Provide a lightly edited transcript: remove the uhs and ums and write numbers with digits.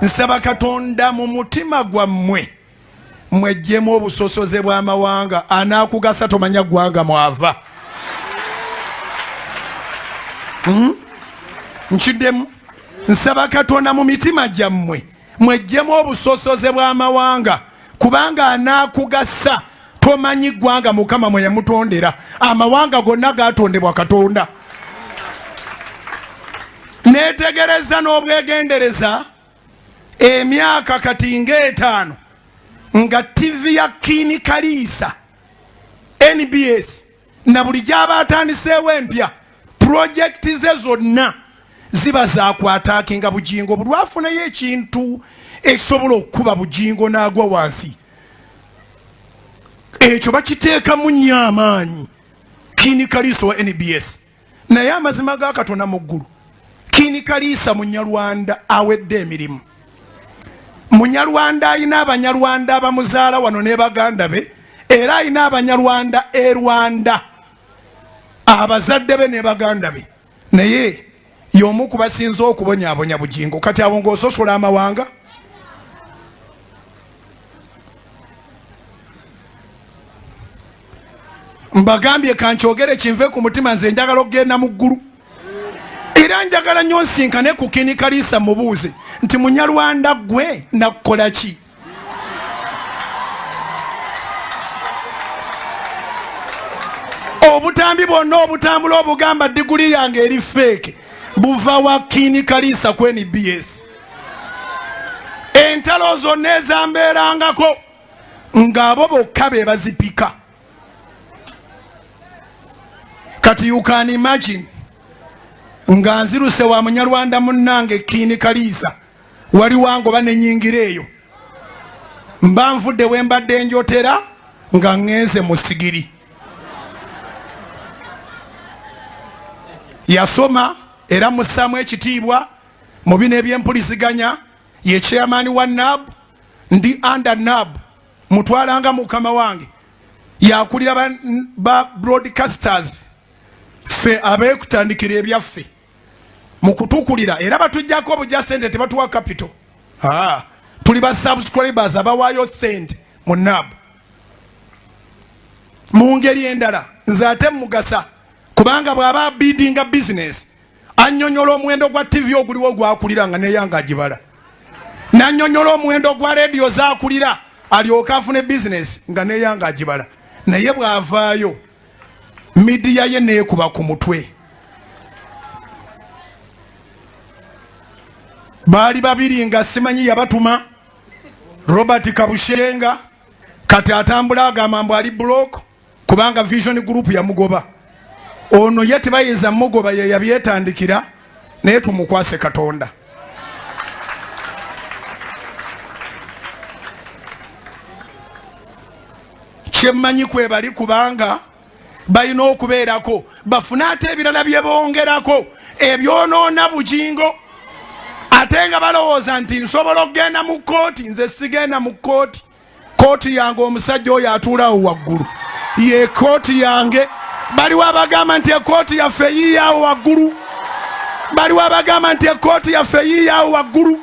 Nsaba Katonda mu mutima gwammwe mwejjemu obusosoze bw'amawanga. Anaakugasa tomanya ggwanga mwava. Nkiddemu, nsaba Katonda mu mitima gyammwe mwejjemu obusosoze bw'amawanga, kubanga anaakugasa tomanyi ggwanga Mukama mwe yamutondera. Amawanga gonna gatondebwa Katonda. Neetegereza n'obwegendereza emyaka kati ng'etaano nga TV ya Kin Kaliisa NBS na buli gy'aba atandiseewo empya, pulojekiti ze zonna ziba zakwataakinga Bugingo. Buli lwafunayo ekintu ekisobola okukuba Bugingo n'agwa wansi, ekyo bakiteekamu nnyo amaanyi. Kin Kaliisa wa NBS. Naye amazima ga Katonda mu ggulu, Kin Kaliisa Munyarwanda awedde emirimu. Munyarwanda alina Abanyarwanda abamuzaala wano ne baganda be, era alina Abanyarwanda e Rwanda, abazadde be ne baganda be, naye y'omu ku basinze okubonyaabonya Bugingo. Kati awo ng'ososola amawanga. Mbagambye kankyogere kinve ku mutima, nze njagala okugenda mu ggulu, era njagala nnyo nsinkane ku Kin Kaliisa, mubuuze nti Munyarwanda gwe nakukola ki? Obutambi bwonna obutambula obugamba diguli yange eri fake buva wa Kin Kaliisa ku NBS. Entalo zonna ezambeerangako ng'abo bokka be bazipika. Kati you can imagine nga nziruse wa Munyarwanda munnange Kin Kaliisa, wali wange oba nenyingira eyo, mba nvudde we mbadde njotera nga ŋŋenze mu sigiri. Yasoma era mussaamu ekitiibwa mu bino ebyempuliziganya, ye chairman wa NAB, ndi under NAB, mutwalanga mukama wange, yakulira ba broadcasters ffe abeekutandikira ebyaffe mu kutukulira, era batujjako obujja sente, tebatuwa capital. Tuli ba subscribers abawaayo sente mu NAB. Mu ngeri endala nze ate mugasa, kubanga bw'aba abidinga business annyonnyola omuwendo gwa TV oguliwo gwakulira nga neyanga agibala, n'annyonnyola omuwendo gwa rediyo zakulira alyoke afune business nga neyanga agibala. Naye bw'avaayo media ye neekuba ku mutwe. Baali babiri nga simanyi yabatuma Robert Kabushenga, kati atambula agamba mbu ali block kubanga Vision Group yamugoba. Ono ye tebayinza mugoba, ye yabyetandikira, naye tumukwase Katonda. Kyemmanyi kwebali, kubanga balina okubeerako bafune ate ebirala bye bongerako ebyonoona Bugingo, ate nga balowooza nti nsobola okugenda mu kkooti. Nze sigenda mu kkooti. Kooti yange omusajja oyo atuulaawo waggulu ye kooti yange. Baliwo abagamba nti ekooti yaffe yiiyaawo waggulu, baliwo abagamba nti ekooti yaffe yiiyaawo waggulu.